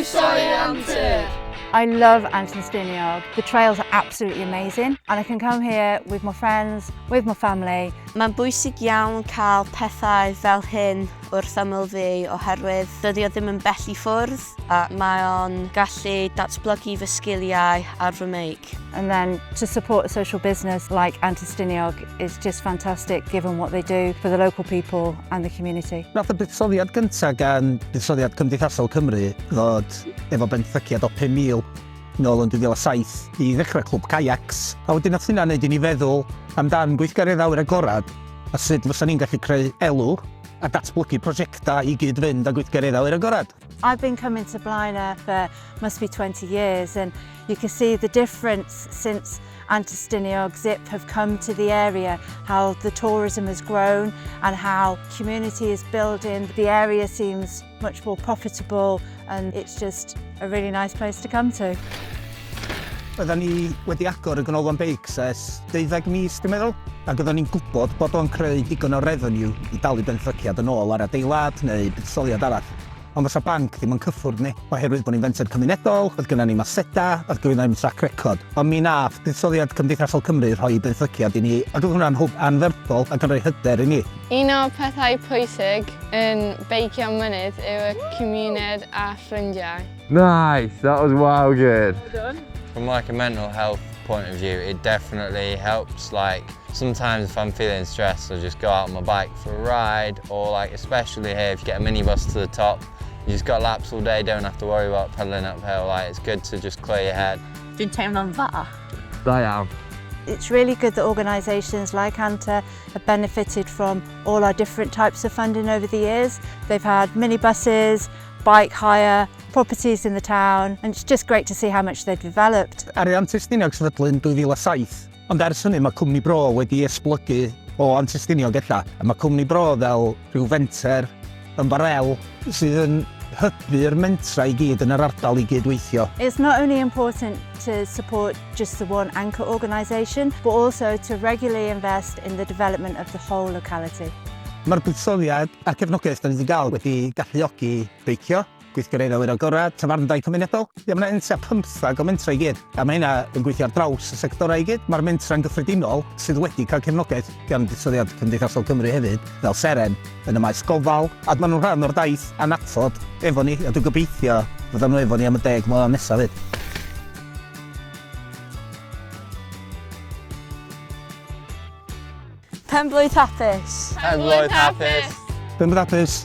Croeso i Antur! I love Antur Stiniog. The trails are absolutely amazing and I can come here with my friends, with my family. Mae'n bwysig iawn cael pethau fel hyn wrth ymyl fi oherwydd dydy o ddim yn bell i ffwrdd a mae o'n gallu datblygu fy sgiliau ar fy meic. And then to support a social business like Antur Stiniog is just fantastic given what they do for the local people and the community. Nath y buddsoddiad gyntaf gan Buddsoddiad Cymdeithasol Cymru ddod efo benthyciad o 5,000 nôl yn 2007 i ddechrau clwb caiacs. A wedyn nath hynna wneud i ni feddwl amdan gweithgareddau awyr agored a sut fysa ni'n gallu creu elw a datblygu prosiectau i gyd-fynd â gweithgareddau awyr agored. I've been coming to Blaina for must be 20 years and you can see the difference since Antur Stiniog Zip have come to the area, how the tourism has grown and how community is building. The area seems much more profitable and it's just a really nice place to come to. Oedden ni wedi agor y ganolfan beics ers deuddeg mis, dwi'n meddwl, ac oedden ni'n gwybod bod o'n creu digon o revenue i dalu benthyciad yn ôl ar adeilad neu buddsoddiad arall. Ond fysa banc ddim yn cyffwrdd ni, oherwydd bod ni'n fenter cymunedol, oedd gynna ni'm asedau, oedd gynna ni'm track record. Ond mi nath Buddsoddiad Cymdeithasol Cymru rhoi benthyciad i ni, ac oedd hwnna'n hwb anferthol ac yn rhoi hyder i ni. Un o'r pethau pwysig yn beicio mynydd yw y cymuned a ffrindiau. Nice, that was wow good. Well done. From like a mental health point of view, it definitely helps. Like sometimes if I'm feeling stressed, I just go out on my bike for a ride, or like especially here, if you get a minibus to the top, you just got laps all day, don't have to worry about pedalling uphill. Like it's good to just clear your head. Dwi'n teimlo'n dda. Da iawn. It's really good that organisations like Antur have benefited from all our different types of funding over the years. They've had minibuses, bike hire, properties in the town, and it's just great to see how much they've developed. Aru Antur Stiniog sefydlu yn 2007, ond ers hynny mae Cwmni Bro wedi esblygu o Antur Stiniog ella. A mae Cwmni Bro fel rhyw fenter ymbarel sydd yn hybu'r mentrau i gyd yn yr ardal i gyd-weithio. It's not only important to support just the one anchor organisation, but also to regularly invest in the development of the whole locality. Mae'r buddsoddiad a'r cefnogaeth da ni wedi gael wedi galluogi beicio, gweithgareddau awyr agored, tafarndai cymunedol. Ia, mae yna tua pymthag o mentrau i gyd, a mae hynna yn gweithio ar draws y sectorau i gyd. Mae'r mentrau'n gyffredinol sydd wedi cael cefnogaeth gan Buddsoddiad Cymdeithasol Cymru hefyd, fel Seren, yn y maes gofal, a maen nhw'n rhan o'r daith annatod efo ni, a dwi'n gobeithio fyddan nhw efo ni am y 10 mlynedd nesaf hefyd. Penblwydd hapus! Penblwydd hapus! Penblwydd hapus!